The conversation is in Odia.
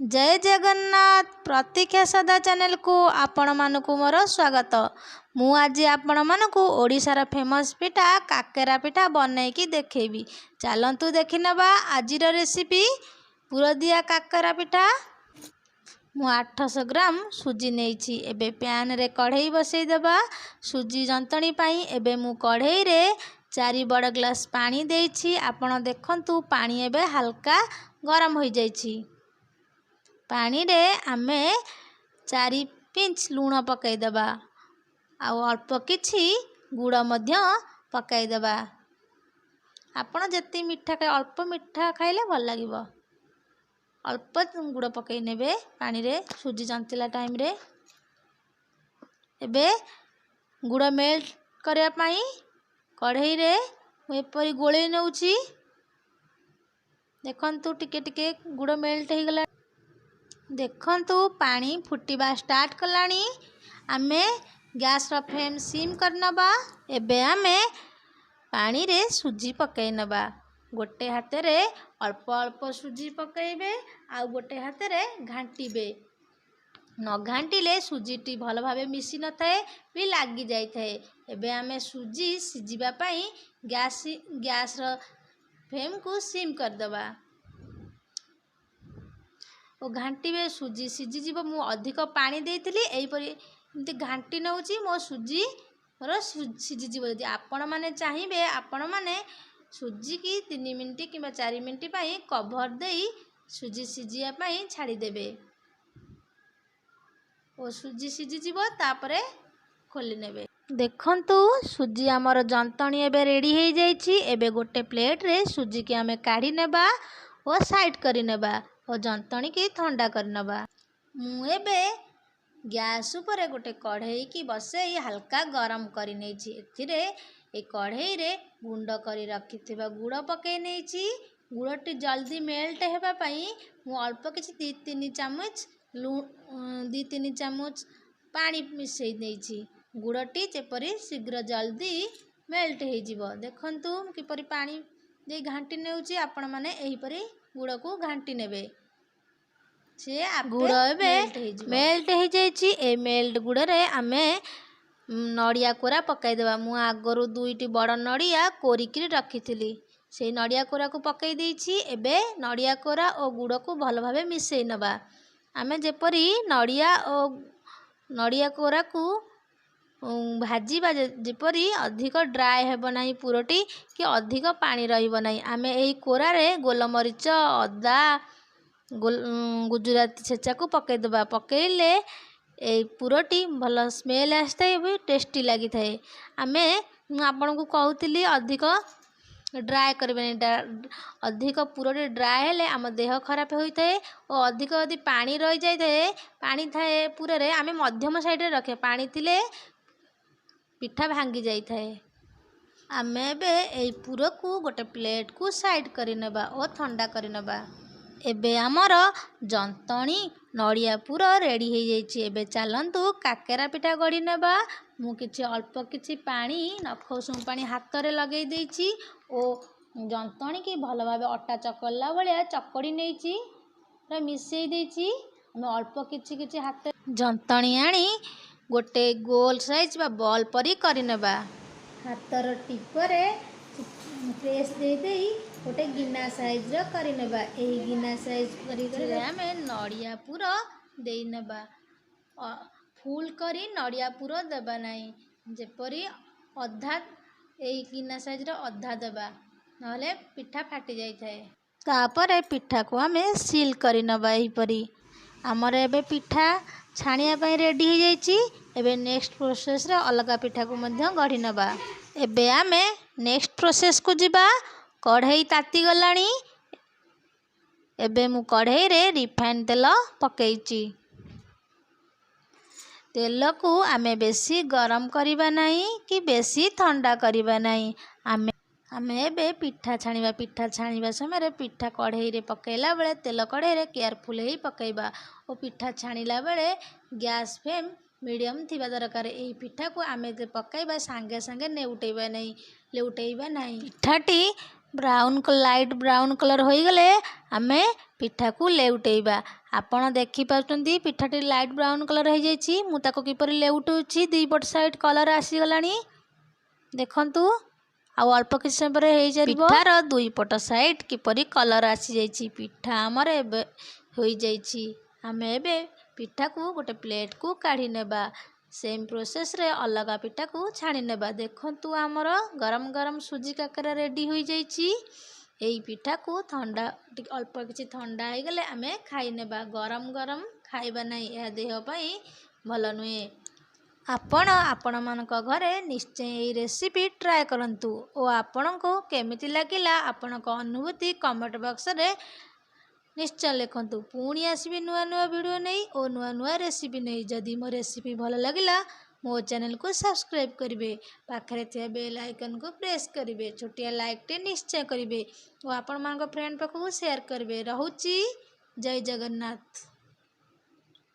ଜୟ ଜଗନ୍ନାଥ। ପ୍ରତୀକ୍ଷା ସଦା ଚ୍ୟାନେଲକୁ ଆପଣମାନଙ୍କୁ ମୋର ସ୍ୱାଗତ। ମୁଁ ଆଜି ଆପଣମାନଙ୍କୁ ଓଡ଼ିଶାର ଫେମସ୍ ପିଠା କାକେରା ପିଠା ବନେଇକି ଦେଖେଇବି। ଚାଲନ୍ତୁ ଦେଖିନେବା ଆଜିର ରେସିପି, ପୁରଦିଆ କାକେରା ପିଠା। ମୁଁ 800 ଗ୍ରାମ ସୁଜି ନେଇଛି। ଏବେ ପ୍ୟାନରେ କଢ଼େଇ ବସେଇଦେବା ସୁଜି ଯନ୍ତଣୀ ପାଇଁ। ଏବେ ମୁଁ କଢ଼େଇରେ 4 ବଡ଼ ଗ୍ଲାସ୍ ପାଣି ଦେଇଛି। ଆପଣ ଦେଖନ୍ତୁ, ପାଣି ଏବେ ହାଲକା ଗରମ ହୋଇଯାଇଛି। ପାଣିରେ ଆମେ 4 ପିଞ୍ଚ ଲୁଣ ପକାଇଦେବା ଆଉ ଅଳ୍ପ କିଛି ଗୁଡ଼ ମଧ୍ୟ ପକାଇଦେବା। ଆପଣ ଯେତିକି ମିଠା, ଅଳ୍ପ ମିଠା ଖାଇଲେ ଭଲ ଲାଗିବ, ଅଳ୍ପ ଗୁଡ଼ ପକାଇ ନେବେ ପାଣିରେ ସୁଜି ଜନ୍ତିଲା ଟାଇମ୍ରେ। ଏବେ ଗୁଡ଼ ମେଲ୍ଟ କରିବା ପାଇଁ କଢ଼େଇରେ ମୁଁ ଏପରି ଗୋଳେଇ ନେଉଛି। ଦେଖନ୍ତୁ, ଟିକେ ଟିକେ ଗୁଡ଼ ମେଲ୍ଟ ହେଇଗଲା। ଦେଖନ୍ତୁ, ପାଣି ଫୁଟିବା ଷ୍ଟାର୍ଟ କଲାଣି। ଆମେ ଗ୍ୟାସ୍ର ଫ୍ଲେମ୍ ସିମ୍ କରିନେବା। ଏବେ ଆମେ ପାଣିରେ ସୁଜି ପକାଇ ନେବା। ଗୋଟେ ହାତରେ ଅଳ୍ପ ଅଳ୍ପ ସୁଜି ପକାଇବେ ଆଉ ଗୋଟେ ହାତରେ ଘାଣ୍ଟିବେ। ନ ଘାଣ୍ଟିଲେ ସୁଜିଟି ଭଲ ଭାବେ ମିଶି ନଥାଏ ବି ଲାଗି ଯାଇଥାଏ। ଏବେ ଆମେ ସୁଜି ସିଝିବା ପାଇଁ ଗ୍ୟାସ୍ର ଫ୍ଲେମ୍କୁ ସିମ୍ କରିଦେବା ଓ ଘାଣ୍ଟିବେ, ସୁଜି ସିଝିଯିବ। ମୁଁ ଅଧିକ ପାଣି ଦେଇଥିଲି। ଏହିପରି ଏମିତି ଘାଣ୍ଟି ନେଉଛି, ମୋ ସୁଜି ମୋର ସିଝିଯିବ। ଯଦି ଆପଣମାନେ ଚାହିଁବେ, ଆପଣମାନେ ସୁଜିକି 3 ମିନିଟ୍ କିମ୍ବା 4 ମିନିଟ୍ ପାଇଁ କଭର୍ ଦେଇ ସୁଜି ସିଝିବା ପାଇଁ ଛାଡ଼ିଦେବେ ଓ ସୁଜି ସିଝିଯିବ, ତାପରେ ଖୋଲି ନେବେ। ଦେଖନ୍ତୁ, ସୁଜି ଆମର ଯନ୍ତଣୀ ଏବେ ରେଡ଼ି ହେଇଯାଇଛି। ଏବେ ଗୋଟେ ପ୍ଲେଟ୍ରେ ସୁଜିକି ଆମେ କାଢ଼ି ନେବା ଓ ସାଇଡ଼୍ କରିନେବା ଓ ଯନ୍ତଣୀକି ଥଣ୍ଡା କରିନେବା। ମୁଁ ଏବେ ଗ୍ୟାସ୍ ଉପରେ ଗୋଟେ କଢ଼େଇକି ବସେଇ ହାଲକା ଗରମ କରିନେଇଛି। ଏଥିରେ ଏ କଢ଼େଇରେ ଗୁଣ୍ଡ କରି ରଖିଥିବା ଗୁଡ଼ ପକାଇ ନେଇଛି। ଗୁଡ଼ଟି ଜଲ୍ଦି ମେଲ୍ଟ ହେବା ପାଇଁ ମୁଁ ଅଳ୍ପ କିଛି 2-3 ଚାମଚ ପାଣି ମିଶାଇ ନେଇଛି, ଗୁଡ଼ଟି ଯେପରି ଶୀଘ୍ର ଜଲ୍ଦି ମେଲ୍ଟ ହେଇଯିବ। ଦେଖନ୍ତୁ, କିପରି ପାଣି ଦେଇ ଘାଣ୍ଟି ନେଉଛି। ଆପଣମାନେ ଏହିପରି ଗୁଡ଼କୁ ଘାଣ୍ଟି ନେବେ। ସେ ଗୁଡ଼ ଏବେ ମେଲ୍ଟ ହେଇଯାଇଛି। ଏ ମେଲ୍ଟ ଗୁଡ଼ରେ ଆମେ ନଡ଼ିଆ କୋରା ପକାଇଦେବା। ମୁଁ ଆଗରୁ ଦୁଇଟି ବଡ଼ ନଡ଼ିଆ କୋରିକିରି ରଖିଥିଲି, ସେଇ ନଡ଼ିଆ କୋରାକୁ ପକାଇ ଦେଇଛି। ଏବେ ନଡ଼ିଆ କୋରା ଓ ଗୁଡ଼କୁ ଭଲ ଭାବେ ମିଶାଇ ନେବା। ଆମେ ଯେପରି ନଡ଼ିଆ ଓ ନଡ଼ିଆ କୋରାକୁ ଭାଜିବା, ଯେପରି ଅଧିକ ଡ୍ରାଏ ହେବ ନାହିଁ ପୁରଟି କି ଅଧିକ ପାଣି ରହିବ ନାହିଁ। ଆମେ ଏହି କୋରାରେ ଗୋଲମରିଚ, ଅଦା, ଗୁଜୁରାତି ଛେଚାକୁ ପକାଇଦେବା। ପକାଇଲେ ଏଇ ପୁରଟି ଭଲ ସ୍ମେଲ୍ ଆସିଥାଏ ବି ଟେଷ୍ଟି ଲାଗିଥାଏ। ମୁଁ ଆପଣଙ୍କୁ କହୁଥିଲି, ଅଧିକ ଡ୍ରାଏ କରିବେନି। ଅଧିକ ପୁରଟି ଡ୍ରାଏ ହେଲେ ଆମ ଦେହ ଖରାପ ହୋଇଥାଏ ଓ ଅଧିକ ଯଦି ପାଣି ରହିଯାଇଥାଏ, ପାଣି ଥାଏ ପୁରରେ, ଆମେ ମଧ୍ୟମ ସାଇଡ଼ରେ ରଖିବା। ପାଣି ଥିଲେ ପିଠା ଭାଙ୍ଗି ଯାଇଥାଏ। ଆମେ ଏବେ ଏଇ ପୁରକୁ ଗୋଟେ ପ୍ଲେଟ୍କୁ ସାଇଡ଼୍ କରିନେବା ଓ ଥଣ୍ଡା କରିନେବା। ଏବେ ଆମର ଯନ୍ତଣୀ ନଡ଼ିଆ ପୁର ରେଡ଼ି ହେଇଯାଇଛି। ଏବେ ଚାଲନ୍ତୁ କାକେରା ପିଠା ଗଢ଼ି ନେବା। ମୁଁ କିଛି ଅଳ୍ପ କିଛି ପାଣି, ନଖ ଉଷୁମ ପାଣି ହାତରେ ଲଗାଇ ଦେଇଛି ଓ ଯନ୍ତଣୀକି ଭଲ ଭାବେ ଅଟା ଚକଡ଼ିଲା ଭଳିଆ ଚକଡ଼ି ନେଇଛି, ପୁରା ମିଶାଇ ଦେଇଛି। ଆମେ ଅଳ୍ପ କିଛି କିଛି ହାତ ଯନ୍ତଣୀ ଆଣି ଗୋଟେ ଗୋଲ ସାଇଜ୍ ବା ବଲ୍ ପରି କରିନେବା। ହାତର ଟିପରେ ପ୍ରେସ୍ ଦେଇ ଦେଇ ଗୋଟେ ଗିନା ସାଇଜ୍ର କରିନେବା। ଏହି ଗିନା ସାଇଜ୍ କରି ଆମେ ନଡ଼ିଆ ପୁର ଦେଇନେବା। ଫୁଲ୍ କରି ନଡ଼ିଆ ପୁର ଦେବା ନାହିଁ, ଯେପରି ଅଧା, ଏଇ ଗିନା ସାଇଜ୍ର ଅଧା ଦେବା, ନହେଲେ ପିଠା ଫାଟି ଯାଇଥାଏ। ତାପରେ ପିଠାକୁ ଆମେ ସିଲ୍ କରିନେବା ଏହିପରି। ଆମର ଏବେ ପିଠା ଛାଣିବା ପାଇଁ ରେଡ଼ି ହେଇଯାଇଛି। ଏବେ ନେକ୍ସଟ ପ୍ରୋସେସ୍ରେ ଅଲଗା ପିଠାକୁ ମଧ୍ୟ ଗଢ଼ି ନେବା। ଏବେ ଆମେ ନେକ୍ସଟ ପ୍ରୋସେସ୍କୁ ଯିବା। କଢ଼େଇ ତାତିଗଲାଣି। ଏବେ ମୁଁ କଢ଼େଇରେ ରିଫାଇନ୍ ତେଲ ପକାଇଛି। ତେଲକୁ ଆମେ ବେଶୀ ଗରମ କରିବା ନାହିଁ କି ବେଶୀ ଥଣ୍ଡା କରିବା ନାହିଁ। ଆମେ ଏବେ ପିଠା ଛାଣିବା। ପିଠା ଛାଣିବା ସମୟରେ ପିଠା କଢ଼େଇରେ ପକାଇଲା ବେଳେ, ତେଲ କଢ଼େଇରେ କେୟାରଫୁଲ୍ ହେଇ ପକାଇବା ଓ ପିଠା ଛାଣିଲା ବେଳେ ଗ୍ୟାସ୍ ଫ୍ଲେମ୍ ମିଡ଼ିୟମ୍ ଥିବା ଦରକାର। ଏହି ପିଠାକୁ ଆମେ ପକାଇବା ସାଙ୍ଗେ ସାଙ୍ଗେ ନେଉଟେଇବା ନାହିଁ, ଲେଉଟେଇବା ନାହିଁ। ପିଠାଟି ବ୍ରାଉନ୍, ଲାଇଟ୍ ବ୍ରାଉନ୍ କଲର୍ ହୋଇଗଲେ ଆମେ ପିଠାକୁ ଲେଉଟେଇବା। ଆପଣ ଦେଖିପାରୁଛନ୍ତି, ପିଠାଟି ଲାଇଟ୍ ବ୍ରାଉନ୍ କଲର୍ ହେଇଯାଇଛି। ମୁଁ ତାକୁ କିପରି ଲେଉଟଉଛି, ଦୁଇ ପଟ ସାଇଡ଼୍ କଲର୍ ଆସିଗଲାଣି। ଦେଖନ୍ତୁ, ଆଉ ଅଳ୍ପ କିଛି ସମୟ ପରେ ହେଇସାରିବ। ପିଠାର ଦୁଇ ପଟ ସାଇଡ଼୍ କିପରି କଲର୍ ଆସିଯାଇଛି। ପିଠା ଆମର ଏବେ ହୋଇଯାଇଛି। ଆମେ ଏବେ ପିଠାକୁ ଗୋଟେ ପ୍ଲେଟ୍କୁ କାଢ଼ି ନେବା। ସେମ୍ ପ୍ରୋସେସ୍ରେ ଅଲଗା ପିଠାକୁ ଛାଣି ନେବା। ଦେଖନ୍ତୁ, ଆମର ଗରମ ଗରମ ସୁଜି କାକରା ରେଡ଼ି ହୋଇଯାଇଛି। ଏଇ ପିଠାକୁ ଥଣ୍ଡା ଟିକେ, ଅଳ୍ପ କିଛି ଥଣ୍ଡା ହେଇଗଲେ ଆମେ ଖାଇ ନେବା। ଗରମ ଗରମ ଖାଇବା ନାହିଁ, ଏହା ଦେହ ପାଇଁ ଭଲ ନୁହେଁ। ଆପଣ ଆପଣମାନଙ୍କ ଘରେ ନିଶ୍ଚୟ ଏଇ ରେସିପି ଟ୍ରାଏ କରନ୍ତୁ ଓ ଆପଣଙ୍କୁ କେମିତି ଲାଗିଲା, ଆପଣଙ୍କ ଅନୁଭୂତି କମେଣ୍ଟ ବକ୍ସରେ ନିଶ୍ଚୟ ଲେଖନ୍ତୁ। ପୁଣି ଆସିବି ନୂଆ ନୂଆ ଭିଡ଼ିଓ ନେଇ ଓ ନୂଆ ନୂଆ ରେସିପି ନେଇ। ଯଦି ମୋ ରେସିପି ଭଲ ଲାଗିଲା, ମୋ ଚ୍ୟାନେଲକୁ ସବସ୍କ୍ରାଇବ୍ କରିବେ, ପାଖରେ ଥିବା ବେଲ୍ ଆଇକନ୍କୁ ପ୍ରେସ୍ କରିବେ, ଛୋଟିଆ ଲାଇକ୍ଟେ ନିଶ୍ଚୟ କରିବେ ଓ ଆପଣମାନଙ୍କ ଫ୍ରେଣ୍ଡ ପାଖକୁ ସେୟାର କରିବେ। ରହୁଛି, ଜୟ ଜଗନ୍ନାଥ।